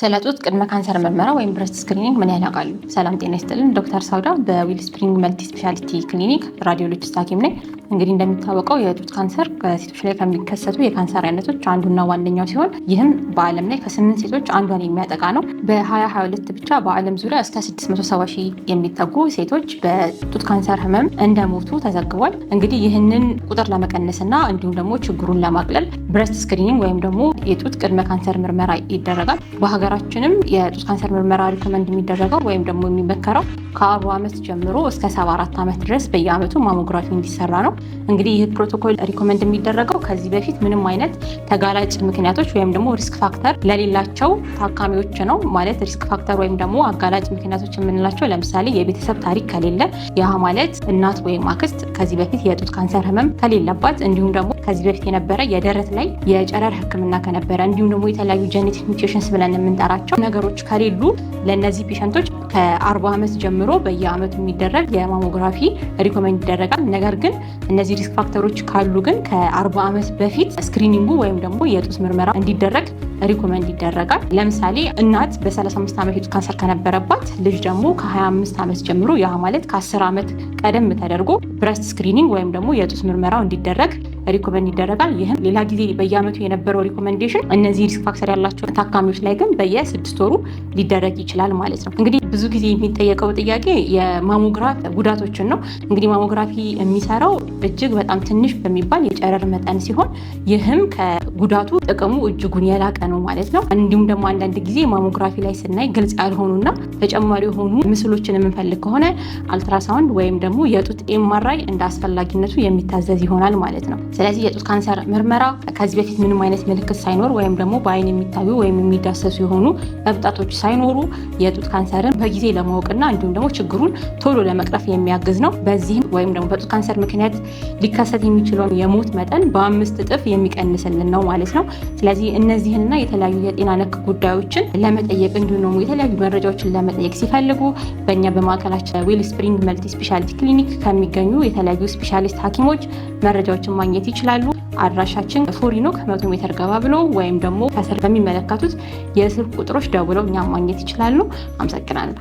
ስለ ጡት ቅድመ ካንሰር ምርመራ ወይም breast screening ምን ያህል ያውቃሉ? ሰላም ጤና ይስጥልን። ዶክተር ሳውዳ በ Wellspring Multi Specialty Clinic radiologist ሐኪም ነኝ። እንግዲህ እንደሚታወቀው የጡት ካንሰር በሴቶች ላይ ከሚከሰቱ የካንሰር አይነቶች አንዱና ዋነኛው ሲሆን ይህም በዓለም ላይ ከስምንት ሴቶች አንዷን የሚያጠቃ ነው። በ2022 ብቻ በዓለም ዙሪያ እስከ 670 ሺህ የሚጠጉ ሴቶች በጡት ካንሰር ህመም እንደሞቱ ተዘግቧል። እንግዲህ ይህንን ቁጥር ለመቀነስና እንዲሁም ደግሞ ችግሩን ለማቅለል breast screening ወይም ደግሞ የጡት ቅድመ ካንሰር ምርመራ ይደረጋል። በሀገራችንም የጡት ካንሰር ምርመራ recommend የሚደረገው ወይም ደግሞ የሚመከረው ከ40 ዓመት ጀምሮ እስከ 74 ዓመት ድረስ በየዓመቱ mammography እንዲሰራ ነው። እንግዲህ ይህ protocol recommend የሚደረገው ከዚህ በፊት ምንም አይነት ተጋላጭ ምክንያቶች ወይም ደግሞ risk factor ለሌላቸው ታካሚዎች ነው። ማለት risk factor ወይም ደግሞ አጋላጭ ምክንያቶች የምንላቸው ለምሳሌ የቤተሰብ ታሪክ ከሌለ፣ ያ ማለት እናት ወይም አክስት ከዚህ በፊት የጡት ካንሰር ህመም ከሌለባት፣ እንዲሁም ደግሞ ከዚህ በፊት የነበረ የደረት ላይ የጨረር ሕክምና ከነበረ፣ እንዲሁም ደግሞ የተለያዩ genetic mutations ብለን የምንጠራቸው ነገሮች ከሌሉ ለእነዚህ patient ኦች ከ40 ዓመት ጀምሮ በየአመቱ የሚደረግ የ mammography recommend ይደረጋል። ነገር ግን እነዚህ risk factor ኦች ካሉ ግን ከ40 ዓመት በፊት screening ኡ ወይም ደግሞ የጡት ምርመራ እንዲደረግ recommend ይደረጋል። ለምሳሌ እናት በ35 ዓመት የጡት ካንሰር ከነበረባት ልጅ ደግሞ ከ25 ዓመት ጀምሮ፣ ያ ማለት ከ10 ዓመት ቀደም ተደርጎ breast screening ወይም ደግሞ የጡት ምርመራው እንዲደረግ recommend ይደረጋል። ይህም ሌላ ጊዜ በየአመቱ የነበረው recommendation እነዚህ risk factor ያላቸው ታካሚዎች ላይ ግን በየ6 ወሩ ሊደረግ ይችላል ማለት ነው። እንግዲህ ብዙ ጊዜ የሚጠየቀው ጥያቄ የ mammography ጉዳቶችን ነው። እንግዲህ mammography የሚሰራው እጅግ በጣም ትንሽ በሚባል የጨረር መጠን ሲሆን ይህም ከጉዳቱ ጥቅሙ እጅጉን የላቀ ነው ማለት ነው። እንዲሁም ደግሞ አንዳንድ ጊዜ mammography ላይ ስናይ ግልጽ ያልሆኑና ተጨማሪ የሆኑ ምስሎችን የምንፈልግ ከሆነ አልትራሳውንድ ወይም ደግሞ የጡት MRI እንደ አስፈላጊነቱ የሚታዘዝ ይሆናል ማለት ነው። ስለዚህ የጡት ካንሰር ምርመራ ከዚህ በፊት ምንም አይነት ምልክት ሳይኖር ወይም ደግሞ በአይን የሚታዩ ወይም የሚዳሰሱ የሆኑ እብጠቶች ሳይኖሩ የጡት ካንሰርን በጊዜ ለማወቅና እንዲሁም ደግሞ ችግሩን ቶሎ ለመቅረፍ የሚያግዝ ነው። በዚህም ወይም ደግሞ በጡት ካንሰር ምክንያት ሊከሰት የሚችለውን የሞት መጠን በ5 እጥፍ የሚቀንስልን ነው ማለት ነው። ስለዚህ እነዚህንና የተለያዩ የጤና ነክ ጉዳዮችን ለመጠየቅ እንዲሁም ደግሞ የተለያዩ መረጃዎችን ለመጠየቅ ሲፈልጉ በእኛ በማዕከላችን Wellspring Multi Specialty Clinic ከሚገኙ የተለያዩ specialist ሐኪሞች መረጃዎችን ማግኘት ይችላሉ። አድራሻችን ፎሪኖክ 100 ሜትር ገባ ብሎ ወይም ደግሞ ከስር በሚመለከቱት የስልክ ቁጥሮች ደውለው እኛን ማግኘት ይችላሉ። አመሰግናለሁ።